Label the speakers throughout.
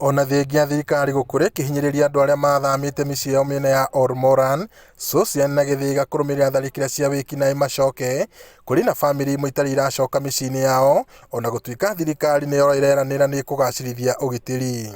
Speaker 1: Ona thengia thirikari gũkorwo ĩkĩhinyĩrĩria andũ arĩa mathamĩte mĩciĩ yao mĩena ya Olmoran, Sosian na Gĩthĩga kũrũmĩrĩra tharĩkĩra cia wĩkinaĩ macoke, kũrĩ na bamĩrĩ imwe itarĩ iracoka mĩciĩ-inĩ yao ona gũtuĩka thirikari nĩyo ĩreranĩra nĩ ĩkũgacĩrithia ũgitĩri.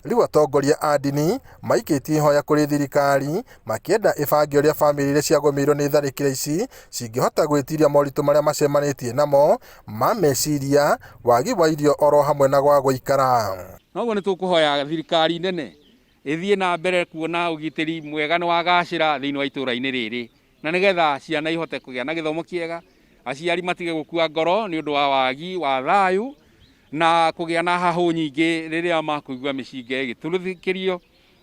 Speaker 1: Rĩu atongoria a ndini maikĩtie ihoya kũrĩ thirikari makĩenda ĩbange ũrĩa bamĩrĩ iria ciagũmĩirwo nĩ tharĩkĩra ici cingĩhota gwĩtiria moritũ marĩa macemanĩtie namo ma meciria, wagi wa irio oro hamwe na gwa gũikara.
Speaker 2: Noguo nĩ tũkũhoya thirikari nene ĩthiĩ na mbere kuona ũgitĩri mwega nĩ wagacĩra thĩinĩ wa itũũra-inĩ rĩrĩ, na nĩgetha ciana ihote kũgĩa na gĩthomo kĩega, aciari matige gũkua ngoro nĩ ũndũ wa wagi wa thayũ na kũgĩa na hahũ nyingĩ rĩrĩa makũigua mĩcinga ĩgĩtũrũkĩrio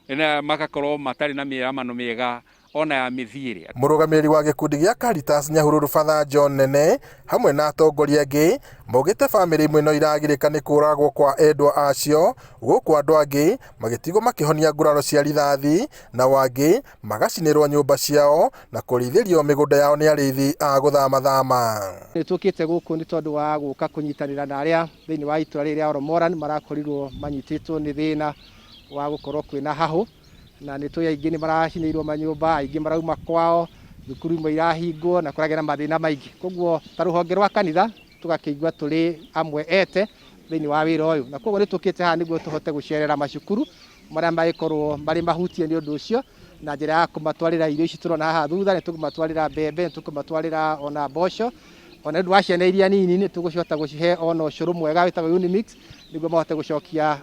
Speaker 2: na magakorwo matarĩ na mĩaramano mĩega ona ya mĩthiĩre.
Speaker 1: Mũrũgamĩrĩri wa gĩkundi gĩa Caritas Nyahururu Father John Nene hamwe na atongoria angĩ maugĩte bamĩrĩ imwe no iragirĩka nĩ kũragwo kwa endwa acio, gũkũ andũ angĩ magĩtigwo makĩhonia nguraro cia rithathi, nao angĩ magacinĩrwo nyũmba ciao na kũrĩithĩrio mĩgũnda yao nĩ arĩithi a gũthamathama.
Speaker 3: Nĩ tũkĩte gũkũ nĩ tondũ wa gũka kũnyitanĩra na arĩa thĩinĩ wa itũra rĩrĩ rĩa Olomoran marakorirwo manyitĩtwo nĩ thĩna wa gũkorwo kwĩna hahũ, na nĩ tũĩ aingĩ nĩ maracinĩirwo manyũmba, aingĩ marauma kwao, thukuru imwe irahingwo na kũragĩa na mathĩna maingĩ. Koguo ta rũhonge rwa kanitha tũgakĩigua tũrĩ amwe ete thĩinĩ wa wĩra ũyũ, na koguo nĩ tũkĩte haha nĩguo tũhote gũcerera macukuru marĩa mangĩkorwo marĩ mahutie nĩ ũndũ ũcio, na njĩra ya kũmatwarĩra irio ici tũrona haha thutha. Nĩ tũkũmatwarĩra mbembe, nĩ tũkũmatwarĩra ona mboco, ona nĩ ũndũ wa ciana iria nini nĩ tũgũcihota gũcihe ona ũcũrũ mwega wĩtagwo Unimix, nĩguo mahote gũcokia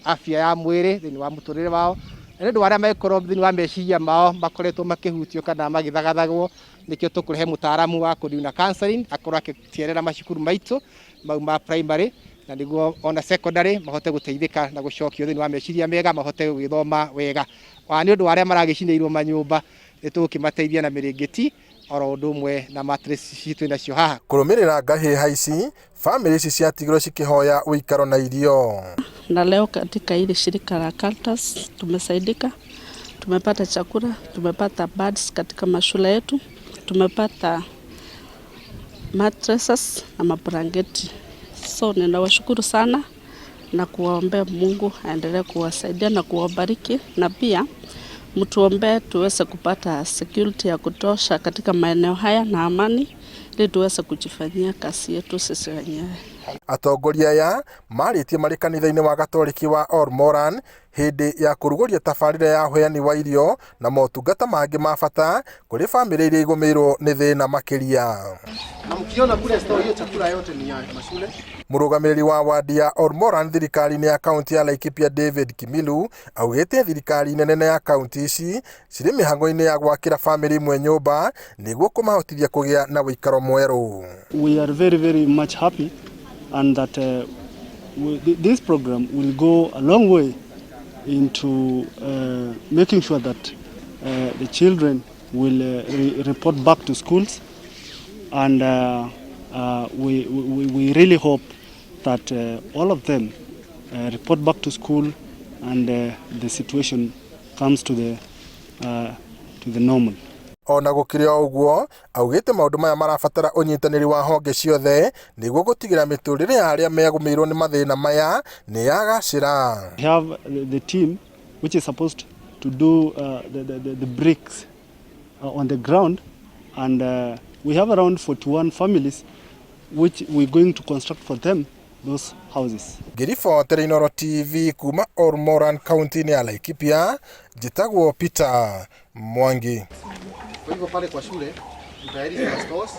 Speaker 3: afya ya mwĩrĩ thĩinĩ wa mũtũrĩre wao. Na nĩ ũndũ wa arĩa mangĩkorwo thĩinĩ wa meciria mao makoretwo makĩhutio kana magĩthagathagwo, nĩkĩo tũkũrehe mũtaaramu wa kũdeal na counseling akorwo akĩcerera macukuru maitũ mau ma primary na nĩguo ona secondary, mahote gũteithĩka na gũcokio thĩinĩ wa meciria mega, mahote gũgĩthoma wega. Wa nĩ ũndũ wa arĩa maragĩcinĩirwo manyũmba, nĩ tũgũkĩmateithia na mĩrĩngĩti oro ũndũ ũmwe na mattress ici twĩ nacio haha.
Speaker 1: Kũrũmĩrĩra ngahĩha ici, bamĩrĩ ici ciatigirwo cikĩhoya ũikaro na irio.
Speaker 4: Na leo katika hili shirika la Caritas tumesaidika, tumepata chakula, tumepata pads katika mashule yetu, tumepata mattresses na mablanketi. So ninawashukuru sana na kuwaombea Mungu aendelee kuwasaidia na kuwabariki, na pia mtuombee tuweze kupata security ya kutosha katika maeneo haya na amani, ili tuweze kujifanyia kazi yetu sisi wenyewe.
Speaker 1: Atongoria aya marĩtie marĩ kanitha-inĩ wa Gatoreki wa Olmoran hĩndĩ ya kũrugũria tabarĩra ya ũheani wa irio na motungata mangĩ ma bata kũrĩ bamĩrĩ iria igũmĩirwo nĩ thĩna makĩria.
Speaker 5: Na mkiona kule store, hiyo chakula yote ni ya mashule.
Speaker 1: Mũrũgamĩrĩri wa wadi ya Olmoran thirikari-inĩ ya kaunti ya Laikipia David Kimilu augĩte thirikari nene ya kaunti ici cirĩ mĩhang'o-inĩ ya gwakĩra bamĩrĩ imwe nyũmba nĩguo kũmahotithia kũgĩa na ũikaro mwerũ.
Speaker 6: We are very, very much happy and that this program will go a long way into making sure that the children will report back to schools, and we really hope that all of them report back to school and the situation comes to the normal.
Speaker 1: Ona gũkĩrĩ o ũguo, augĩte maũndũ maya marabatara ũnyitanĩri wa honge ciothe nĩguo gũtigĩra mĩtũrĩre ya arĩa megũmĩirwo nĩ mathĩna maya nĩ yagacĩra.
Speaker 6: We have the team which is supposed to do the bricks on the ground, and we have around 41 families which we're going to construct for them those houses.
Speaker 1: Ngĩribotera Inooro TV kuma Olmoran kaunti-inĩ ya Laikipia, njĩtagwo Peter Mwangi.
Speaker 5: Kwa hivyo pale kwa shule tutayarisha stores.